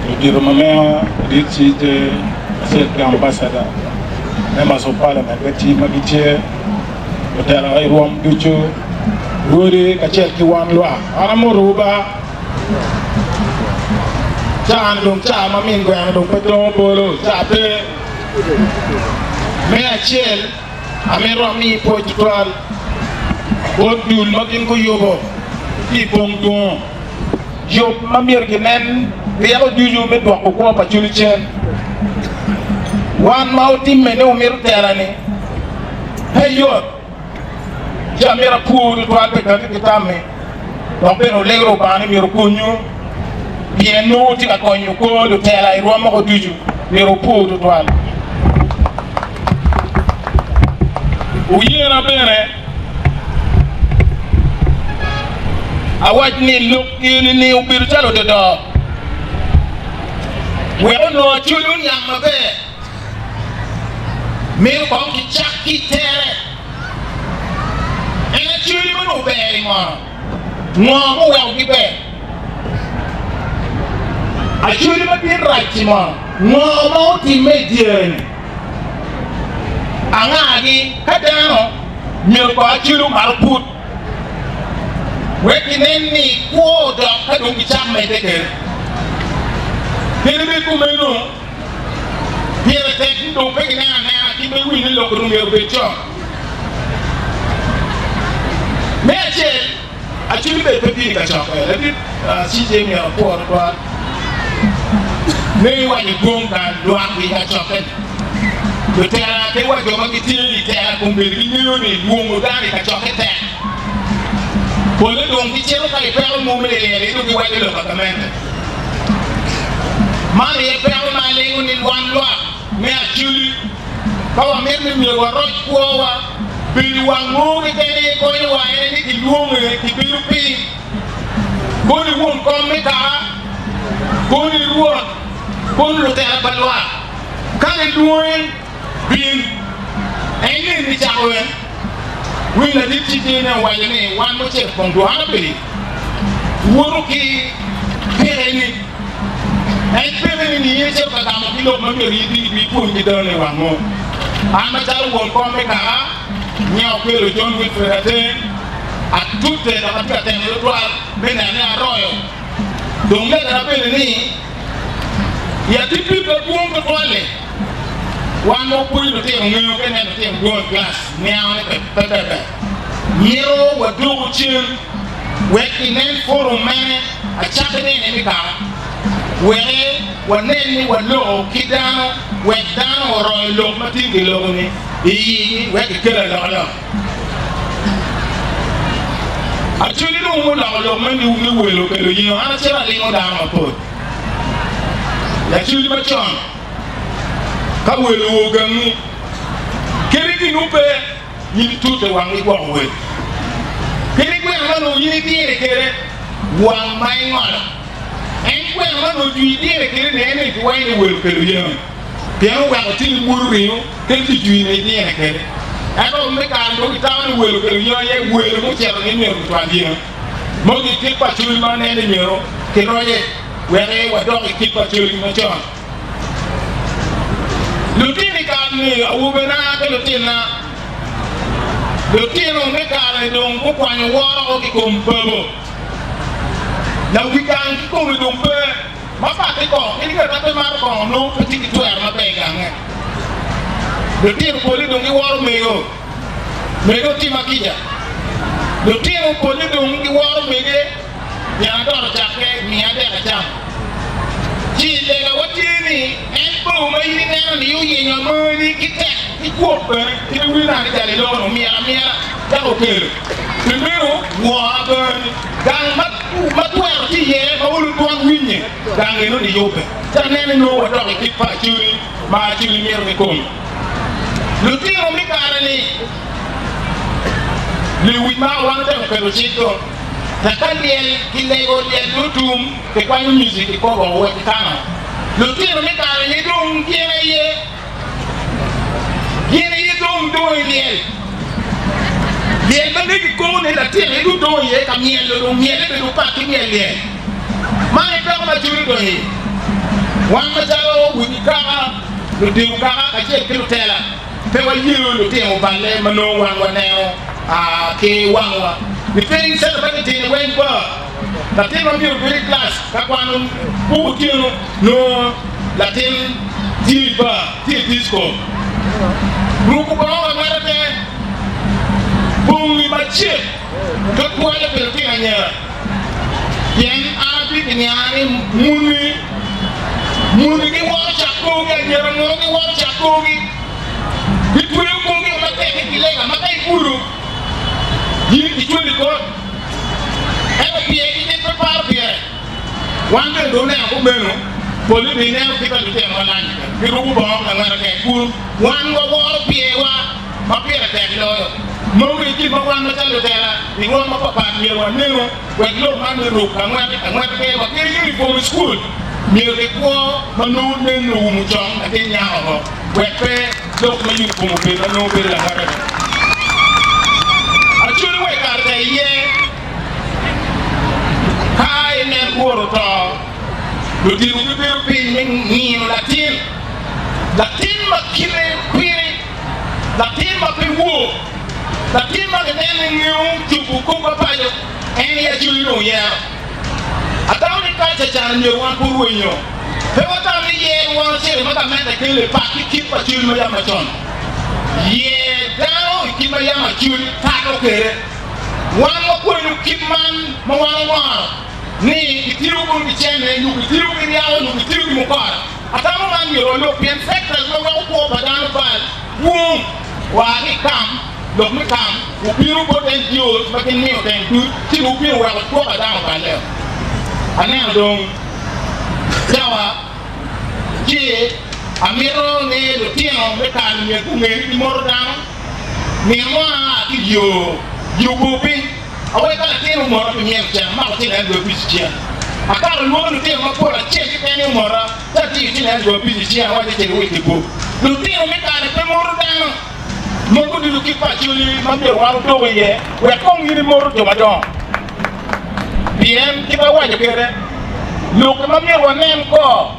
Ludito ma mega ladit CJ kacel ki ambassador, members of parliament bene tye ma gitye, lutela i rwom ducu, rwodi kacel ki wan lwak. An amotowu ba. Caa-ni dong caa ma min gweno dong pe tongo bolo, caa pe. Me acel, amito ami pwoc tutwal bot dul ma gin guyubo ki i pong dwongo yub ma myero ginen ryeko ducu me dwoko kwo pa cwiny cen. Wan ma otimme ni wumito tela-ni pe yot. Ci amito apwowu tutwal pi kati ki tammi, dok bene wulego Lubanga ni myero okonywu, pien nongo wutye ka konyo kor lutela i rwom moko ducu. Myero wupwowu tutwal. Wuyena bene awac ni lok eni-ni obedo calo ododo, wek onongo acwiny oniang maber. Mito kong kicak ki i tere. En acwiny ma onongo ber-ri mono? Ngo muweko giber? Acwiny madit rac-ci mono? Ngo ma otimme i dyere-ni? Angagi? Ka dano myero kong acwiny omato put wek ginen ni kwo odok ka dong gicak medde kwede. Kadi bed kumeno, Pire tek ni dong pe gineno anena ki me winyo ni lok dong myero obed con. Me acel, Acholi bene pe bino i kacokke. Ladit CJ myero opwo tutwal me iwaco dwong ka lwak i kacokke ni. Lutela ki wa jo ma gitye i tela kombeddi gingeyo ni lwongo dano i kacokke tek. Polle dong gicito ka i peko mo me lyel-li dong giwaco lok pa gamente. Man aye peko ma alengo ni wan lwak me Acholi ka wamito ni myero waroc kwowa, bedo i wang mo keken aye konyowa en ni kilwonge kibedo piny koni won kom me kaka, koni rwot, koni lutela pa lwak. Ka gilwonge bin, en neni cako wek winy ladit ci tye ne owaco ni wan mucito kong dwok an abedo woto ki peke ni en peke ni ni in icito ka gamo ki lok ma myero in ibi ipwony ki dano i wang mo an macalo won kom me kaka nya okelo John Wilfred Ateng atute dok atye ka temo tutwal me neno ni aroyo dong legana bene ni i atipip madwong tutwal-li Wan ma wapwonyo lutino ngeyo ka ineno lutino dwong i kilac niango ni pe ber. Mito waduku cen wek inen forum mene acakki nene me kaka wek wanen ni waloko ki dano wek dano oroyo lok ma tin kiloko ni i igi wek kikel alokaloka. Acholi dong muloko lok me ni welo kelo yengo an acito alimo dano mapol. Lacwec macon, ka welo oo gangi, kadi gin ope, in itute wang igwoko wel. Kadi gweno ma onongo in idyere kwede, wang ma ingolo. En gweno ma onongo jwi idyere kwede ni en aye giwaco ni wel okelo yengo, pien oweko ci gimwodo ringo kadi kijwi ni idyere kwede. Ento me kare dong gitamo ni wel okelo yengo aye welo mucito ni myero gicwal yengo. Mogi kit pa cul ma nen ni myero kiroce wek wadok i kit pa culgi macon. Lutino i kare-ni, awobena ki lutinna, lutino me kare-ni dong gukwanyo woro ki kom babo. Lawi gang kikome dong pe, ma pat ki kongo, kadi bed pe mato kongo nongo pe tye ki twero maber i gange. Lutino pole dong giworo mego. Mege otima kica. Lutino polle dong giworo mege pien adot ocakke miya dek acam. Ci lega wa tye ni en bor ma in ineno ni oyenyo amani ki tek ki kwok bene kit ma wii nani jal iloko ni omyel amyela cako okelo. Pi meno wora bani gang ma twero tye iye ma olo dwon winye gang eno ni yubbe. Ci anene nongo wadok i kit pa Acholi ma Acholi mito kikome. Lutino me kare-ni lewic mako wan otemo keto cik dong tek ka lyel ki lego lyel dutum ki kwanyo music ki kobo wek ki kano. Lutino me kare-ni dong gin aye gin aye dong dong i lyel. Lyel ma negi koko ni latin aye dong dong iye ka myelo dong myele bedo pat ki myel lyel. Man aye peko ma cwiny odonyo iye. Wan macalo wegi kaka, ludito kaka kacel ki lutela, pe wayeyo lutino oballe ma nongo wan waneno ki wangwa. I piny cente ma gitino weng ba, latin ma myero obed i kilac ka kwano buk otyeno nongo latin tye i bar, tye i disco. Ruko bongo ka ngwete pe, bongi macek tutwalle pi lutino anyira. Pien an atye ki niang ni muni, muni giworo cak korgi, anyira mono giworo cak korgi, gitweyo korgi matek ki lega ma ka igudo in icwali kot, ento pyergi gin pe paro pire. Wan bene dong oneno kumeno, polle bene ineno kit ma lutino ma lany giruko bongo ka ngwete tek kun wan waworo pyerwa. Ma pire tek loyo, mogo i gin ma wan macalo lutela i rwom mapapat myero wanenu wek lok man me ruk angwete angwete pe wa kadi uniform i cukul myero kikwo ma nongo nen oumo cong latin nyako woko wek pe lok me uniform obed ma nongo bedo langwete pe. Acholi wa i kare ca iye ka inen Rwot oto ludito gibedo piny me ngino latin, latin ma kite kwiri. Latin ma pe wor, latin ma kineno ni ngeyo cobo kop ma paco, en aye acwiny dong yero. Atamo ni kaca can myero wan pe orwenyo. Pe watam ni yer wan ocito ma gamente kelo i pak ki kit pa cwiny ma yam macon. Yer dano i kit ma yam acwiny kato kwede. Wan wakwanyo kit man ma wan ongoro ni kitiyo kunu ki cene nyo kitiyo ki ryako nyo kitiyo ki mukora. Atamo man myero walok pien sectors ma weko kwo pa dano bal dwong wa ki i kam, lok me kam obino bot NGOs ma gin miyo teng duc ci dong obino weko kwo pa dano oballe o. Aneno dong cawa ci amito ni lutino me kare ni myero gunge ni gimoto dano nino mo aa ki i yo yubo piny. Awobi ka latin omota pi myel cen, amako ci nen dwe abic i cen. Akato lwongo lutino mapol acel keken ni omota, ci atiyo ci nen dwe abic i cen, awaco ci wit i buk. Lutino me kare pe moto dano. Mogo ducu kit pa Acholi ma myero wan odok iye wek kong in imoto jo madongo. Pien kit ma awaco kwede, lok ma myero wanen ko.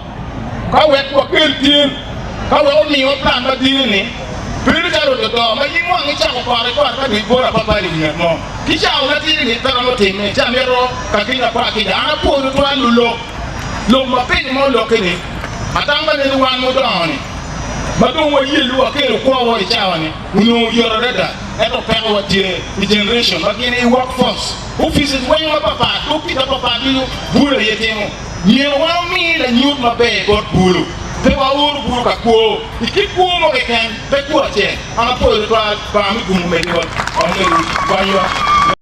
Ka wek wakel tin, ka wek omiwa plan madini-ni, bedo calo ododo ma in wang icako kore kore ka dong ibolo apapali i wi ngat mo. Ki cawa matidi-ni pe romo timme, ci amito ka kica kwa kica. An apwoyo tutwal lulok lok mapico ma olokke-ni. Atamo ka neni wan mudongo-ni, ma dong wayelli wakelo kwowa i cawa-ni, onongo yot adada. Ento pekowa tye i generation ma gin i workforce, offices weng mapapat, dog tic mapapat ducu bulu aye timo. Myero wami lanyut maber bot bulu. Pe waor bulu ka kwo i kit kwo mo keken, pe kwo acel. An apwoyo tutwal Lubanga me gum omegiwa, omedo kwanyiwa.